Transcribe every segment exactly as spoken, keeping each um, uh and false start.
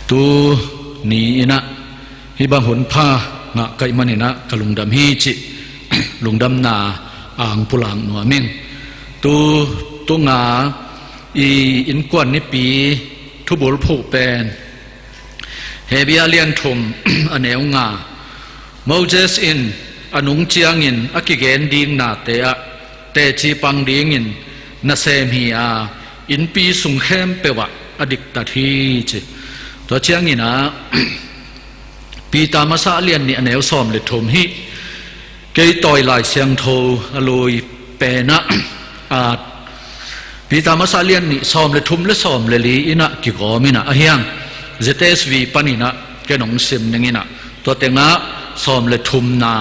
Tu ni in ah hih bang hun pha ngah ka hih manin ah ka lungdam hi cih lungdamna ang pulak nuam ing. Tu tunga i innkuan nipi thubul phuh pen Hebru a lian thum a neu nga, Moses in a nung ciangin a kigen ding nate ah teci pang dingin nasem hi a, innpi sung khempeuh ah a diktat hi ci. Tua ciangin ah Peter masa a lian nih a neu sawm le thum hih kei tawi Lai Siangtho a lui pen ah, a, Peter masa a lian nih sawm le thum le sawm le li in ah kigawm in ah, a hiang Z S V panin ah ken hong sim ning in ah, tua teng ah sawm le thumna.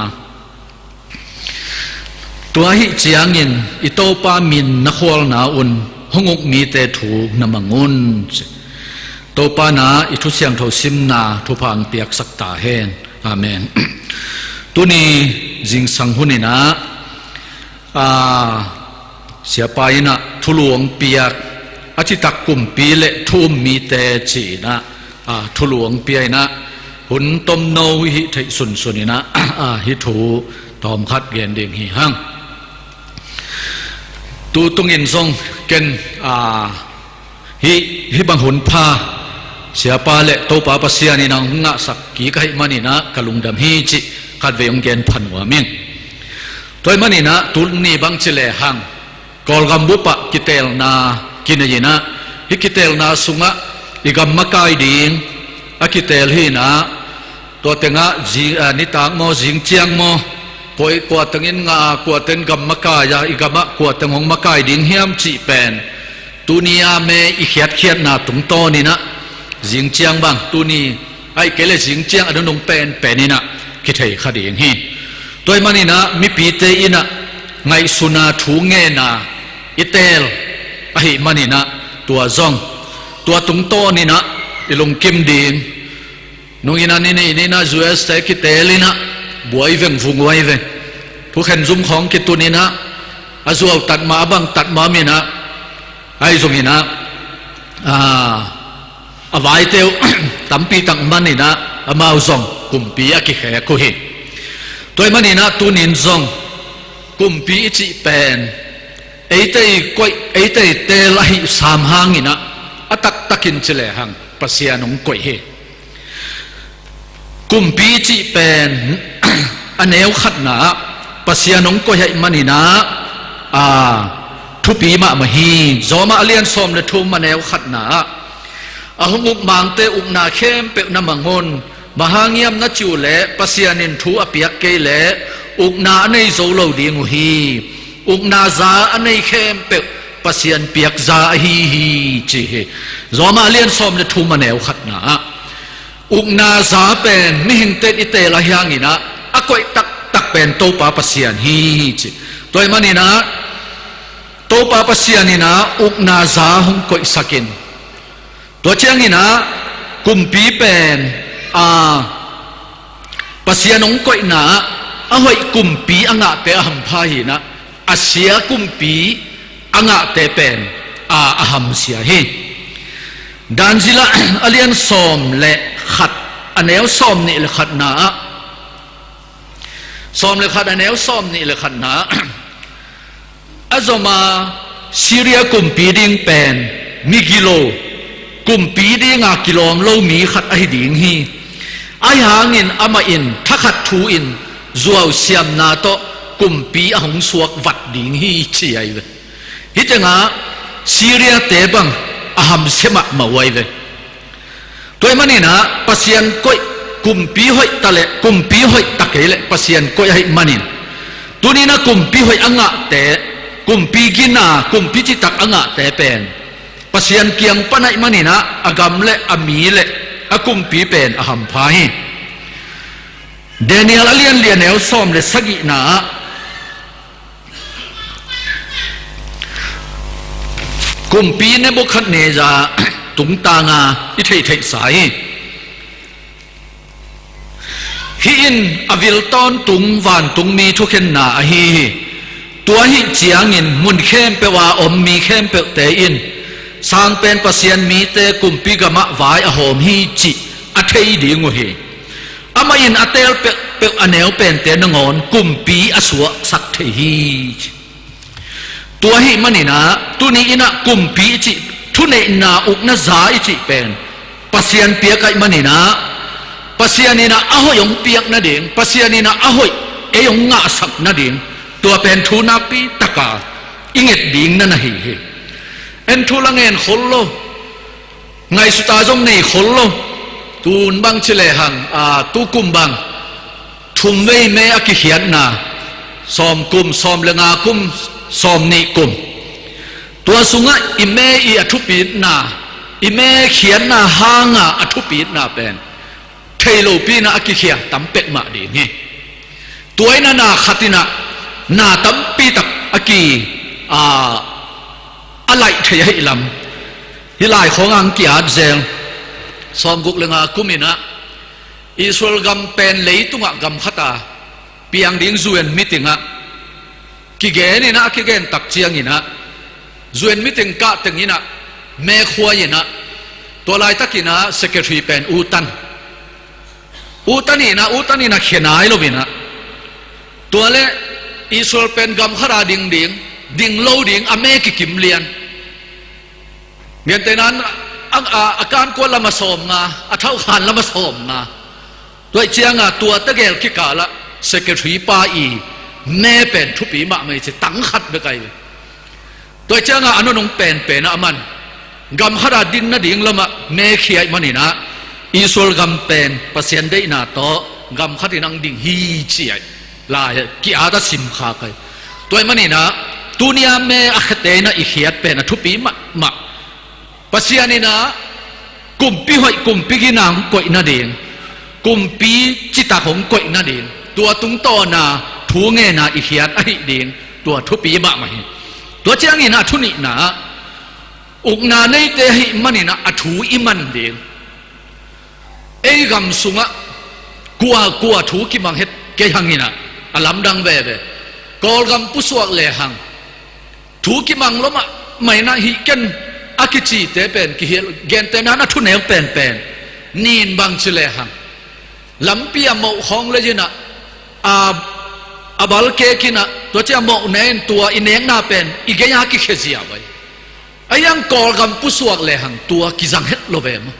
Tua ahih ciangin i Topa min na khualna un hong uk mite thu na mang un. Topa na i thu siangtho simna thupha ang piaksak ta hen. Amen. Tuni zingsang hun in ah, a, siapa in ah thulu hong piak, a citak kumpi le thu um mite ci in ah, a, thulu hong pia in ah, hun tomno hih theih sunsun in ah, a, hih thu tawmkhat gen ding hi hang. Tu tungin zong ken, a, hih, hih bang hun pha siapa le Topa Pasian in ah hong ngahsak kik ahih manin ah ka lungdam hi cih khatvei hong gen pha nuam ing. Tua ahih manin ah tuni bang ci lehang Kawlgam bup ah kiteelna kinei in ah, hih kiteelna sungah i gam makai ding a kiteel hi in ah, tua teng ah zi-, a, nitak maw, zing ciang maw, koi kua teng in ngah a, kua teng gam makai a, i gam ah kua teng hong makai ding hiam cih pen tuni a me i khiatkhiatna tungtawn in ah, zing ciang bang, tuni ahih kei leh zing ciang a nunung penpen in ah kithei kha ding hi. Tua ahih manin ah mipite in ah ngaihsun a, thu ngen a i teel ahih manin ah, tua zong tua tungtawn in ah i lungkim ding. Nung in ah ni nei in ah U S te kiteel in ah buai veng, vung uai veng, thukhen zum khawng kitun in ah, a zuau tat mah, a bang tat mah om in ah, ahi zongin ah, a, a vaite uh tampi tak man in ah amau zong kumpi a kikhek uh hi. Tua ahih manin ah tunin zong kumpi i cih pen eite i koih, eite i teel ahih sam hangin ah, a taktakin ci lehang Pasian hong koih hi. Kumpi cih pen a neu khatna ah Pasian hong koih ahih manin ah, a, thupi mahmah hi. Rom a lian sawm le thum a neu khatna ah, a hong uk mangte ukna khempeuh na mang un. Bang hang hiam na cih uh leh Pasian in thu a piak kei leh ukna a nei zo lo ding uh hi. Ukna za a nei khempeuh Pasian piak za ahi hi ci hi. Rom a lian sawm le thum a neu khatna ah ukna za pen mihingte in i teel ahih hangin ah a koih taktak pen Topa Pasian hi ci. Tua ahih manin ah Topa Pasian in ah ukna za hong koihsak in, tua ciangin ah kumpi pen, a, Pasian hong koihna ah a hoih kumpi a ngahte a hampha hi in ah, a sia kumpi a ngahte pen, a, a hamsia hi. Dan zila a lian sawm le khat a neu sawm nih le khatna ah, sawm le khat a neu sawm nih le khatna ah, a zom a Syria kumpi ding pen migilo, kumpi dinga kilawm lo mi khat ahi ding hi. Ahi hangin amah in thakhat thu in zuau siamna tawh kumpi a hong suak vat ding hi ci ahi ve. Hih tengah Syria te bang a hamsia mahmah uh ahi ve. Tua ahih manin ah Pasian koih, kumpi hoih ta leh kumpi hoih ta kei leh Pasian koih ahih manin, tuni in ah kumpi hoih a ngahte, kumpi gina, kumpi citak a ngahte pen Pasian kiang pan ahih manin ah a gam le a mi le a kumpi pen a hampha hi. Daniel a lian li a neu sawm le sagihna ah kumpi Nebuchadnezzar tungtanga i theihtheihsa hi. Hih in a vil tawntung vantungmi thukhenna ahi hi. Tua ahih ciangin mun khempeuh a om mi khempeuhte in Sang pen Pasian mite kumpi gamah vai a hawm hi cih a thei ding uh hi. Amah in a teel peuhpeuh a neu pente nangawn kumpi a suahsak thei hi ci. Tua ahih maninah tuni inah kumpi i cih, thuneihna ukna za i cih pen Pasian piak ahih maninah Pasian inah a hoih hong piak nading, Pasian inah a hoih ei hong ngahsak nading, tua pen thu nakpi taka i nget ding na na hi hi. En thu la ngen khol lo, ngaihsuta zong nei khol lo. Tun bang ci lehang, a, tukum bang thumvei me a kikhiatna, sawm kum, sawm le nga kum, sawm nih kum, tua sungah i me i a thupitna, i me khiatna hanga a thupitna pen thei lopi inah a kikhia tam pek mah ding hi. Tua inah na khat inah na tampi tak a ki, a, a laih thei ahih lam. Hih lai khawng ang ki-at zel. Sawmguk le nga kum inah Israel gam pen leitungah gam khata piang ding U N meeting ah kigen inah, a kigen tak cianginah U N meeting kah teng inah mekhua inah, tua laitakinah secretary pen U Tan. U Tan inah, U Tan inah khia nai lo inah, tua le Israel pen gam khata ding ding, ding lo ding a me kikim lian. Gentehna in a, a, a kankua lam a sawm nga, a thaukhan lam a sawm nga. Tua ahih cianga tua tegel kikalah secretary pa i me pen thupi mahmah hi ci, tang khat bek ahi. Tua ahih cianga a nunung penpenah aman gam khata din nading lamah me khia ahih maninah Israel gam pen Pasian deihna tawh gam khat in ang ding hi ci ahi. Lai ki-at a simkhak ahi. Tua ahih maninah tuni a me a khiate inah i khiat pen a thupi mahmah. Pasian inah kumpi hoih, kumpi gina hong koih nading, kumpi citak hong koih nading, tua tungtawna thu ngena i khiat ahih ding, tua thupi mahmah hi. Tua ciangin a thunihna ah ukna neite ahih maninah a thu i man ding. Ei gam sungah kuakua thu kimang het kei hanginah a lamdang veve. Kawlgam pusuak lehang thu kimang lo mahmah inah hih ken a kicite pen kihilh, gentehna in a thuneu penpen nin bang ci lehang lampi a moh khawng lei inah, a, a balkek inah tua ci a moh ne in tua i nekna pen i gei-a kikhia ziau ahi. Ahi hang Kawlgam pusuak lehang tua kizang het lo ve maw?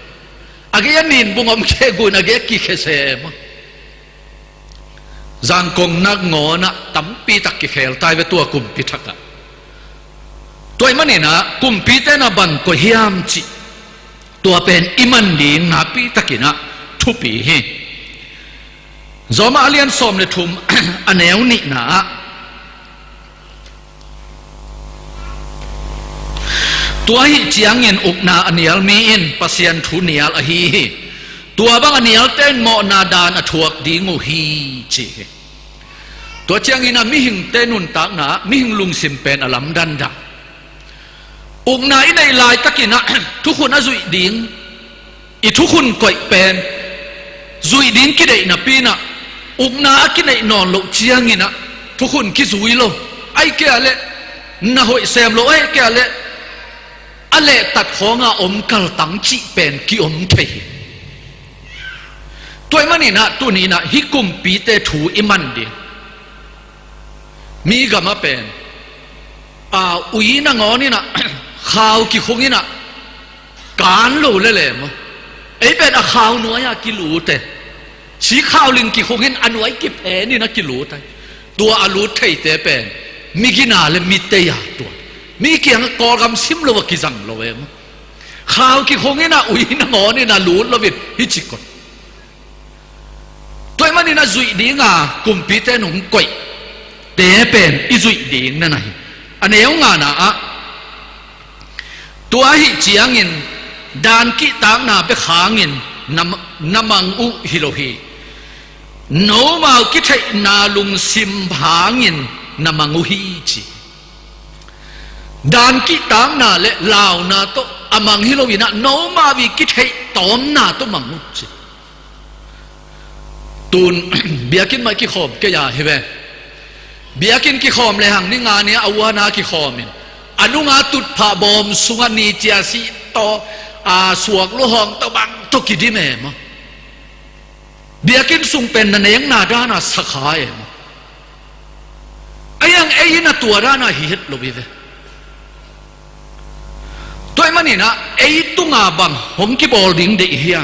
A gei-a nin bung om khek uh in a gei-a kikhia se maw? Zangkong nak ngawnah tampi tak kikhel tai ve tua kumpi thakah. Tua ahih maninah kumpite na bang koih hiam cih tua pen i man ding nakpi takinah thupi hi. Zawmah a lian sawm le thum a neu nihna ah, tua ahih ciangin ukna a nial mi in Pasian thu nial ahi hi. Tua bang a nialte in mawhna daan a thuak ding uh hi ci hi. Tua ciangin a mihingte nuntakna ah mihing lungsim pen a lamdang dang. Ukna i neih laitakinah thukhun a zuih ding, i thukhun koih pen zuih ding kideih napi inah ukna a kineih nawn loh cianginah thukhun kizui lo. Ahih kei leh na hoih sem lo, ahih kei leh a lehtat khawnga om kaltang cih pen ki-om thei hi. Tua ahih maninah tuni inah hih kumpite thu i man ding. Mi gamah pen, a, ui nangawn inah khau kikhung inah kan lo lele maw? Ei pen a khau nuai-ah kilut e. Sikhau ling kikhung in a nuai kiphen inah kilut e. Tua a lut theite pen mi gina le mi tei-a tua, mi kiangah Kawlgam sim lo a kizang lo e maw? Khau kikhung inah ui nangawn inah lut loin hih ci koi. Tua ahih maninah zuih dinga kumpite in hong koihte pen i zuih ding na na hi. A neu ngana ah, tua ahih ciangin daan kihtakna bek hangin na, na mang uh hi lo hi. Nomau kitheihna lungsim hangin na mang uh hi ci. Daan kihtakna le launa tawh a mang hi lo inah nomau i kitheih tawmna tawh mang uh ci. Tun biakinn mah kikhawm kei a hi ve. Biakinn kikhawm lehang ni nga ni-a a uana kikhawm in A nunga tutphah bawm sungah ni cia sih tawh, a, suak luhawng tawh bang tawh kidim e maw. Biakinn sung pen na nekna dana sakha e maw. Ahi hang ei in a tua dana hi het lo hi ve. Tua ahih maninah ei tunga bang hong kibawl ding deih hia?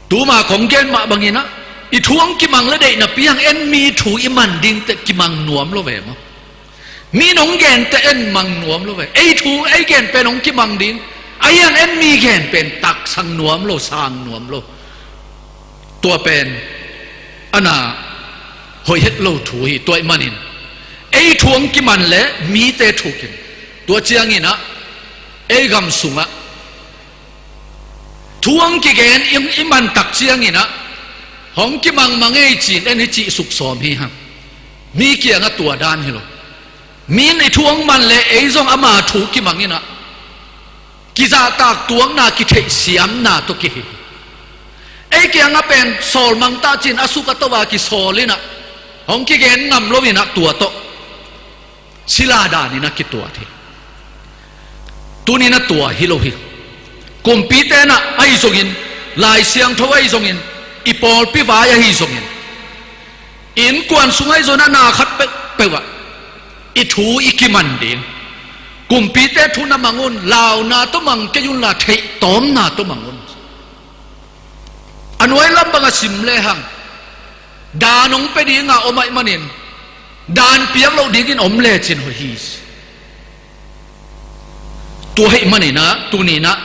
Tuma kong gen mah banginah i thu hong kimang le deihnapi hang en mi thu i man dingte kimang nuam lo ve maw. Mi nong gente en mang nuam lo ve. Ei thu ei gen pen hong kimang ding. Ahi hang en mi gen pen taksang nuam lo, sang nuam lo. Tua pen a na hoih het lo thu hi. Tua ahih manin ei thu hong kiman le mite thukin, tua cianginah ei gam sungah thu hong kigen i, i man tak cianginah hong kimangmang ei ci-in en hi cih suksawm hi hang. Mi kiangah tua dan hi lo. Mi in i thu hong man le ei zong ama thu kimanginah kizahtak tuakna, kitheihsiamna tawh kihi. Ei kiangah pen sawlmang tah ci-in a suk a to a kisawl inah hong kigen ngam loinah tua tawh sila daninah kituat hi. Tuninah tua hi lo hi. Kumpite inah ahi zongin, Lai Siangtho ahi zongin, i pawlpi vai ahi zongin, innkuan sung ahi zongin a na khat peuhpeuh ah i thu i kiman ding. Kumpite thu na mang un, launa tawh mang kei unla theihtawmna tawh mang un. A nuai lam bang a sim lehang dan hong pia dinga om ahih manin dan piak loh dingin om lecin hoih hi. Tua ahih maninah tuninah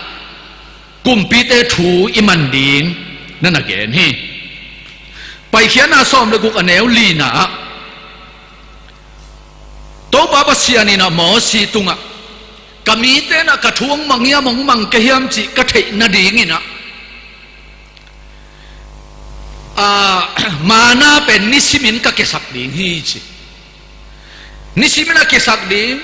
kumpite thu i man ding na na gen hi. Paikhiatna sawm le guk a neu lina ah Topa Pasian inah Mosi tungah, ka mite inah ka thu hong mang hiam, hong mang kei hiam cih ka theih nadinginah, a, mana pen nisimin ka kesak ding hi ci. Nisimin a kesak ding.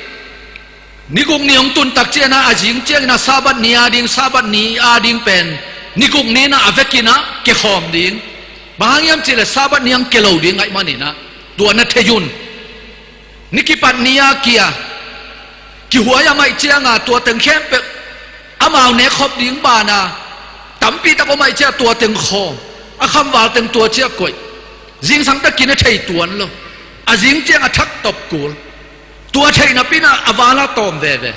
Ni guk ni hong tun tak cianginah a zing cianginah Sabbath ni a ding, Sabbath ni a ding pen ni guk ni inah a vekinah kekhawm ding. Bang hang hiam cihleh Sabbath ni hong ke lo ding ahih maninah tua na thei un. Ni kipat ni a kia kihuai a maih cianga tua teng khempeuh amau nekkhop ding bana tampitak om ahih ciah tua teng khawm, a khamval teng tua ciah koih. Zingsang takin a thei tuan lo. A zing ciang a thak tawp kul. Tua theih napinah a vala tawm veve.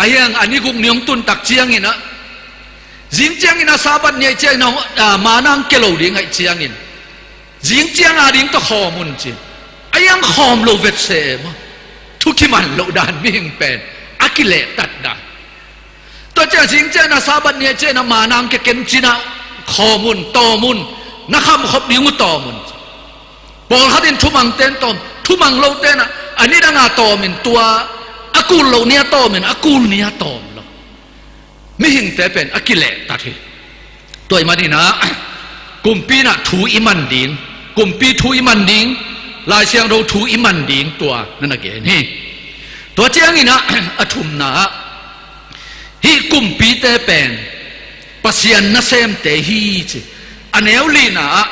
Ahi hang a ni guk ni hong tun tak cianginah zing cianginah Sabbath ni ahih cianginah, ah, mana hong ke lo ding ahih ciangin zing cianga ding tawh khawm un ci. Ahi hang khawm lo vetseh e maw. Thu kiman loh dan mihing pen a kilehtat dan. Tua ciang zing cianginah Sabbath ni ahih cianginah mana hong ke ken cinah khawm un, tawm un. Na khamkhop ding uh tawm un ci. Pawlkhat in thumang ten tawm, thumang lote inah a nidanga tawmin tua a kul loh ni a tawmin a kul ni a tawm lo. Mihingte pen a kilehtat hi. Tua ahih maninah kumpi inah thu i man ding, kumpi thu i man ding, Lai Siangtho thu i man ding tua na na gen hi. Tua cianginah a thumna ah hih kumpite pen Pasian nasemte hi ci. A neu lina ah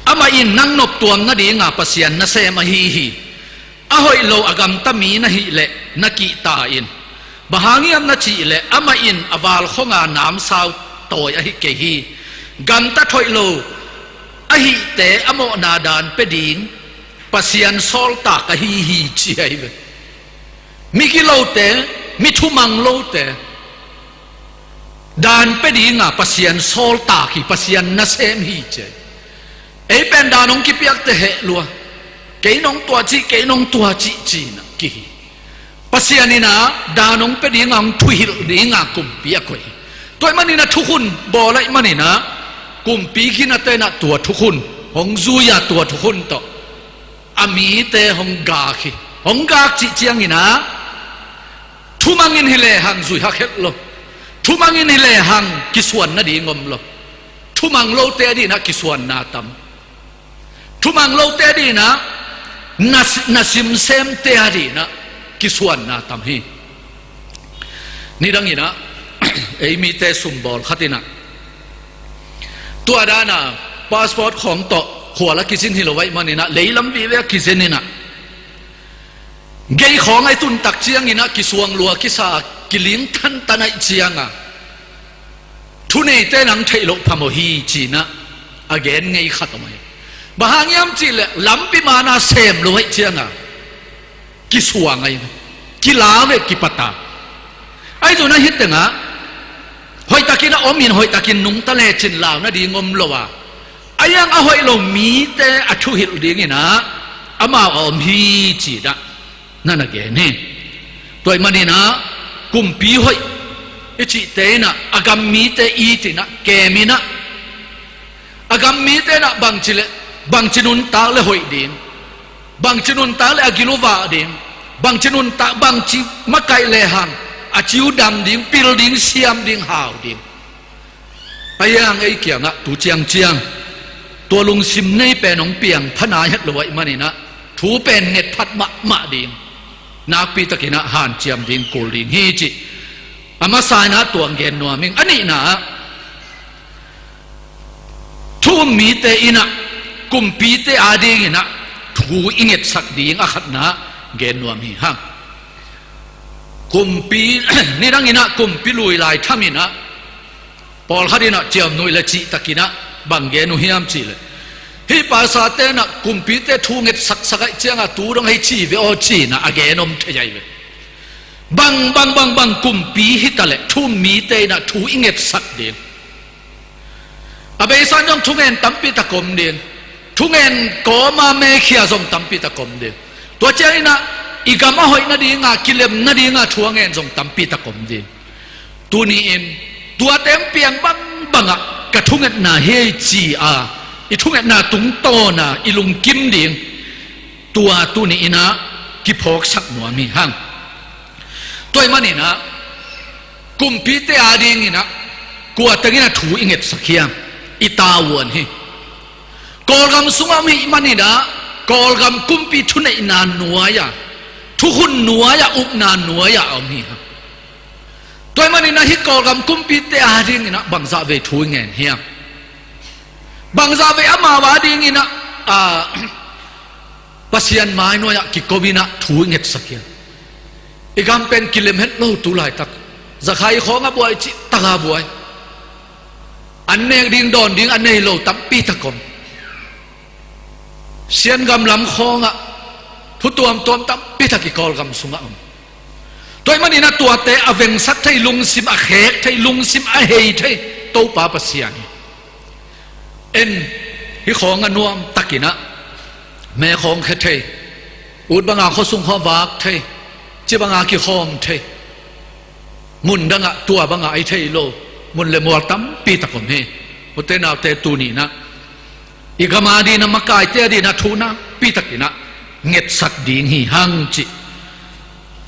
amah in nang noptuam nadinga Pasian nasem ahi hi. A hoih lo a gamta mi na hih leh na kihta in. Bang hang hiam na cih leh amah in a valkhawnga namsau tawi ahi kei hi. Gamtat hoih lo ahihte a mawhna dan pia ding Pasian sawltak ahi hi ci ahi ve. Mi gilote, mi thumang lote dan pia dinga Pasian sawltak hi, Pasian nasem hi ci. Ei pen dan hong kipiakte heh lua. Kei nong tua cih, kei nong tua cih cinah kihi. Pasian inah dan hong pia dinga hong thuhilh dinga kumpi a koih hi. Tua ahih maninah thukhun bawl ahih maninah kumpi ginate inah tua thukhun hong zui-a tua thukhun tawh a mite hong gak hi. Hong gak cih cianginah thumangin hi lehang zuihak het lo. Thumangin hi lehang kisuan nading om lo. Thumang lote adinah kisuanna tam. Thumang lote adinah na, na simsemte adinah kisuanna tam hi. Nidanginah ei mite sumbawl khatinah tua dana passport khawng tawh khual a kizin hi lo ahih maninah leilam vive a kizin inah Gei khawng a i tuntak ciangin ah kisuang lua kisa, kiling thantan ahih cianga thuneite nang theih loh phamawh hi ci-in ah a gen ngei khat om ahi. Bang hang hiam cihleh lampi mana sem lo ahih cianga kisuang ahi, kila ve, kipata. Ahi zong ah hih tengah hoihtakin a om in hoihtakin nungta lecin lau nading om lo a, a hiang a hoih lo mite a thuhilh dingin ah amau a om hi ci-in ah na na gen hi. Tua ahih manin ah kumpi hoih i cihte in ah a gam mite it in ah, kem in ah, a gam mite in ah bangci le, bangci nuntak le hoih ding, bangci nuntak le a gil uh vah ding, bangci nuntak, bangci makaih lehang a ci uh dam ding, pil ding, siam ding, hau ding. A hiang ei kiangah tu ciangciang tua lungsim nei pen hong piang pha nai het lo ahih manin ah thu pen nget phat mahmah ding, nakpitakin ah hanciam ding, kul ding hi cih a masa in ah tua hong gen nuam ing. A nihna ah thu um mite in ah kumpite adingin ah thu i ngetsak ding a khatna gen nuam hi hang. Kumpi, nidangin ah kumpi lui lai tham in ah pawlkhat in ah ciamnuih le cihtakin ah bang gen uh hiam cihleh, hih pastorte in ah kumpite thu ngetsaksak ahih cianga tu dong hei ci ve aw ci-in ah a gen om thei ahi ve. Bang, bang, bang, bang kumpi hi taleh thu um mite in ah thu i ngetsak ding. A beisa in zong thungen tampi tak om ding. Thungen kawma mekhia zong tampi tak om ding. Tua ciangin ah i gam a hoih nadinga, kilem nadinga thu a ngen zong tampi tak om ding. Tuni-in tuate hong piang bangbangah ka thungetna hi ei ci-a i thungetna tungtawna i lungkim ding, tua tuni-in ah kiphawksak nuam hi hang. Tua ahih manin ah kumpite adingin ah kua tengin ah thu i ngetsak hiam? I tavuan hi. Kawlgam sungah om ahih manin ah Kawlgam kumpi thuneihna nuai-a, thukhun nuai-a, upna nuai-a a om hi hang. Tua ahih manin ah hih Kawlgam kumpite adingin ah bangzah vei thu i ngen hiam? Bangzah vei amau adingin ah, a, Pasian mai nuai-ah kiko in ah thu i ngetsak hiam? I gam pen kilem het lo tu laitak. Zakha i khawng a buai cihtak a buai. An nek ding dawn ding a nei lo tampi tak om. Siangam lam khawngah thu tuamtuam tampi tak i Kawlgam sungah om. Tua ahih manin ah tuate a vengsak thei, lungsim a khek thei, lungsim a hei thei Topa Pasian hi. En, hih khawng a nuamtakin ah me khawng khe thei, ut banga khuasung khawng vak thei, ci banga kikhawm thei, mun dangah tua banga ei thei lo mun le mual tampi tak om hi. Ute naute, tuni-in ah i gam adingin ah, makaite adingin ah thu nakpi takin ah ngetsak ding hi hang cih,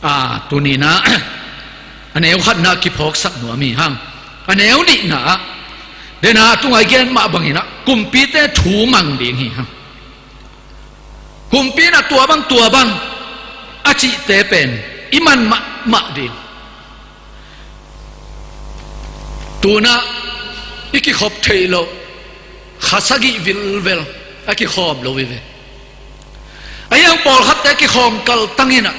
a, tuni-in ah a neu khatna kiphawksak nuam hi hang. A neu nihna ah, den a tungah i gen mah bangin ah kumpite thu mang ding hi hang. Kumpi in ah tua bang, tua bang a cihte pen i man mahmah ding. Tu-in ah i kikhop theih loh kha sagih vilvel a kikhawm lo hi ve. A hiang pawlkhatte kikhawm kaltang in ah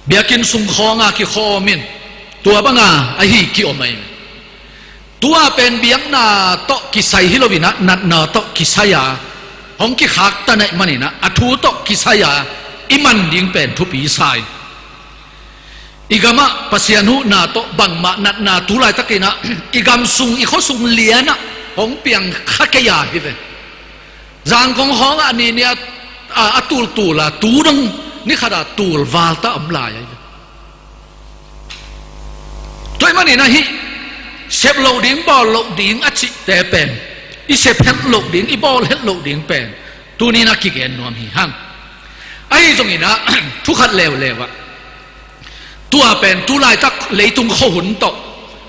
biakinn sung khawng a kikhawm in tua banga ahi ki-om ahi. Tua pen biakna tawh kisai hi lo-in ah natna tawh kisai a hong kikhaktan ahih manin ah a thu tawh kisai a i man ding pen thupi sa hi. I gamah Pasian huhna tawh bangmah natna tu laitakin ah i gam sung, i khua sung lianah hong piang kha kei a hi ve. Zangkong khawngah a ni ni a, a, a tultul a, tu dong ni khat a tul val ta om lai a hi ve. Tua ahih manin ah hih sep loh ding, bawl loh ding a cihte pen, i sep het loh ding, i bawl het loh ding pen tuni-in ah kigen nuam hi hang. Ahi zongin ah thu khat leuleu ah, tua pen tu laitak leitung khuahun tawh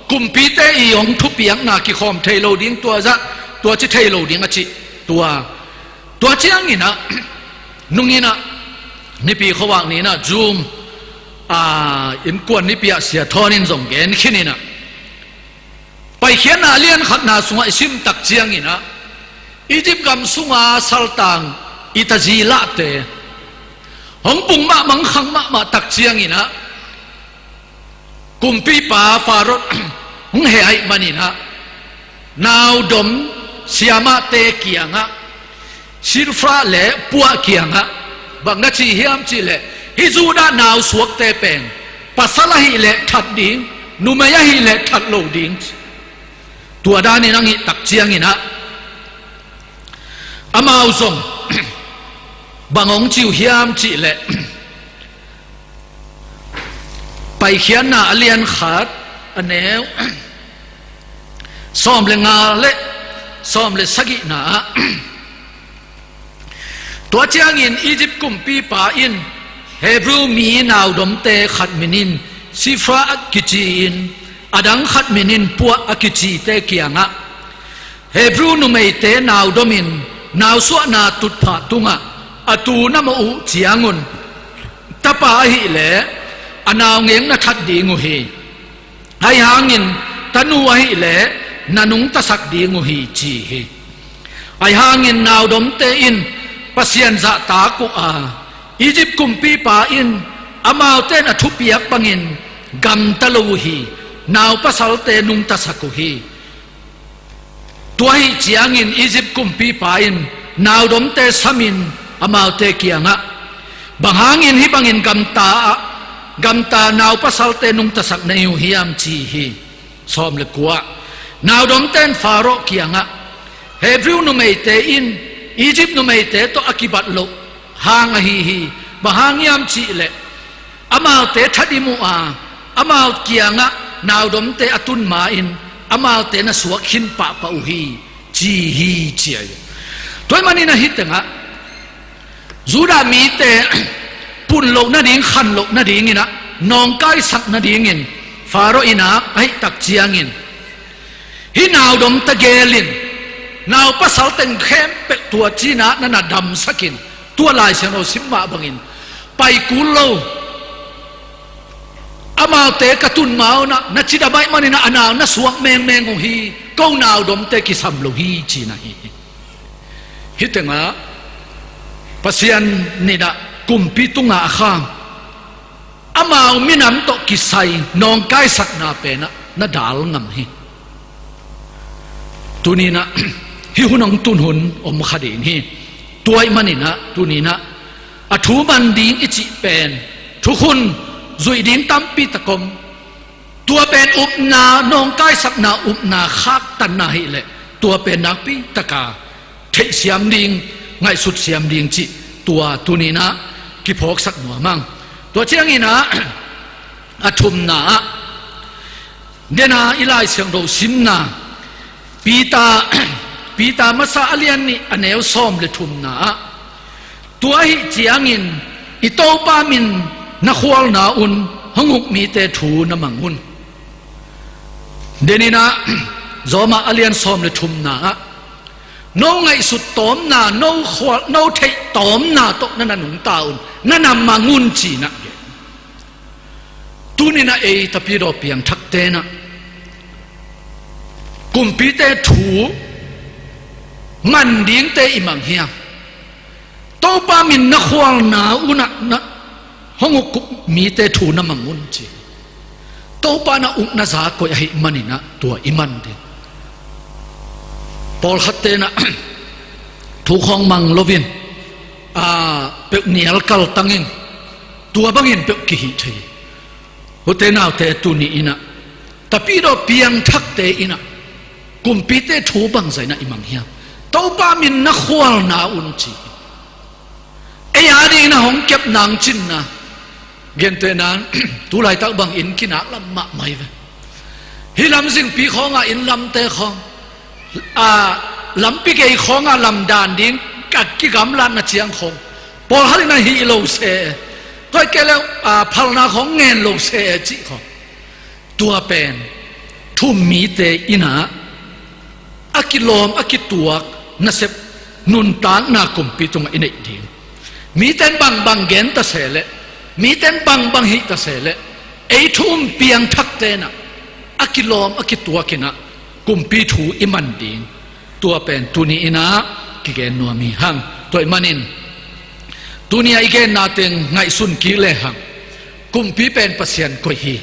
kumpite i hong thupiakna kikhawm thei lo ding, tua zah tua ci thei lo ding a cih, tua, tua ciangin ah nungin ah Nipi khuavak ni-in ah Zoom, a, innkuan Nipi ah Sia Thawn in zong gen khin in ah, Paikhiatna a lian khatna sungah i simtak ciangin ah Egypt gam sunga saltang i tazi lahte hong bung mahmah, hong khang mahmah tak ciangin ah, kumpipa Faro hong heh ahih manin ah, naudom siamahte kiangah, Shifra le Puah kiangah, bang na ci hiam cih leh, hih Judah nausuakte pen, pasal ahih leh that ding, numei ahih leh that lo ding. Tua danin hong hih tak ciangin ah, amau zong bang hong ci uh hiam cih leh, Paikhiatna a lian khat, a neu sawm le nga le sawm le sagihna ah, tua ciangin Egypt kumpipa in Hebrew mi naudomte khat min in Shifra a kici-in, a dang khat min in Puah a kicite kiangah, Hebrew numeite naudomin nausuahna tutphah tungah a tu na mawh uh ciangun, tapa ahih leh a naungek na that ding uh hi. Ahi hangin tanu ahih leh na nungtasak ding uh hi, ci hi. Ahi hangin naudomte in Pasian zahtak uh a, Egypt kumpipa in amaute in a thupiak bangin gamta lo uh hi. Naupasalte nungtasak uh hi. Tua ahih ciangin Egypt kumpipa in naudomte samin amaute kiangah, bang hangin hih bangin gamta ah, gamta naupasalte nungtasak na hi uh hiam, ci hi. Sawm le kua. Naudomte in Faro kiangah, Hebrew numeite in Egypt numeite tawh a kibat loh hang ahi hi. Bang hang hiam cih leh, amaute thatim uh a, amau kiangah naudomte a tun ma-in amaute na suak khin pahpah uh hi, ci hi, ci ahi. Tua ahih manin ah hih tengah Judah mite pun loh nading, khan loh nadingin ah, nawngkaisak nadingin Faro in ah ahih tak ciangin, hih naudom tagelin, naupasal teng khempeuh tua ci-in ah na na damsakin, tua Lai Siangtho sim mah bangin, pai kul lo, amaute ka tun ma un ah, na cidam ahih manin ah a nau na suak mengmeng uh hi, ko naudomte kisam lo hi, ci-in ah hi. Hih tengah Pasian in ah kumpi tungah a kham, amau minam tawh kisai nawngkaisakna pen ah na dal ngam hi. Tuni-in ah hih hun hong tun hun om kha ding hi. Tua ahih manin ah tuni-in ah a thu man ding i cih pen thukhun zuih ding tampi tak om. Tua pen upna, nawngkaisakna upna khaktanna ahih leh, tua pen nakpi taka theihsiam ding, ngaihsutsiam ding cih tua tuni-in ah kiphawksak nuam ing. Tua ciangin ah a thumna ah, den ah i Lai Siangtho simna, Peter, Peter masa a lian nih a neu sawm le thumna ah, tua ahih ciangin i Topa min na khualna un hong uk mite thu na mang un. Den in ah Rom a lian sawm le thumna ah, no ngaihsut tawmna, no khual, no theih tawmna tawh na na nungta un, na na mang un, ci-in ah gen. Tuni-in ah ei tapidaw piangthakte in ah kumpite thu man dingte i mang hiam? Topa min na khualna un ah na hong uk mite thu na mang un, ci. Topa na uk na za koih ahih manin ah tua i man ding. Pawlkhatte in ah thu khawng mang loin, a, peuh nial kaltangin, tua bangin peuh kihih thei. Ute naute, tuni-in ah tapidaw piangthakte in ah kumpite thu bangzah in ah i mang hiam? Topa min na khualna un, ci. Ei a dingin ah hong kep nang cinna. Gentehna-in tulaitak bangin kinak lam mahmah hi ve. Hih lamzingpi khawngah inn lamte khawng, a, lampi gei khawngah lamdan ding ka kigamlatna ciang khawng, pawlkhat in ah hih lo se, tua kei leh, a, phalna khawng ngen lo se, cih khawng. Tua pen thu-um mite in ah a kilawm a kituak nasep nuntakna kumpi tungah i neih ding. Mite in bangbang gen ta se leh, mite in bangbang hih ta se leh, ei thu-um piangthakte in ah a kilawm a kituak in ah kumpi thu i man ding. Tua pen tuni-in ah kigen nuam hi hang. Tua ahih manin Tuni-a i genna teng ngaihsun kik lehang, kumpi pen Pasian koih hi.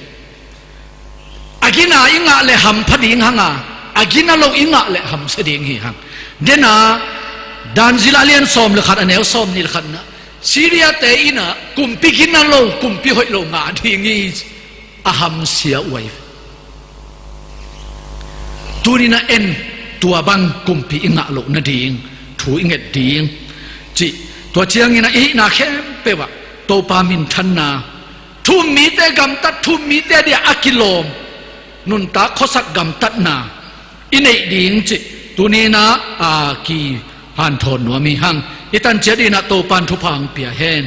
A gina i ngah leh hampha ding hanga, a gina lo i ngah leh hamsia ding hi hang. Dena, Dan zila lian sawm le khat, a neu sawm nih le khatna, Syria te inah kumpi gina lo, kumpi hoih lo ngah ding hi. A hamsia uh ahi. Tuninah en, tua bang kumpi i ngah loh nading thu i nget ding cih, tua ciangin a i hihna khempeuh ah Topa minthanna, thu-um mite gamtat, thu-um mite dia a kilawm nuntak khuasak gamtatna i neih ding cih tuninah a kihanthawn nuam hi hang. I tanciat dinah Topan thupha hong pia hen.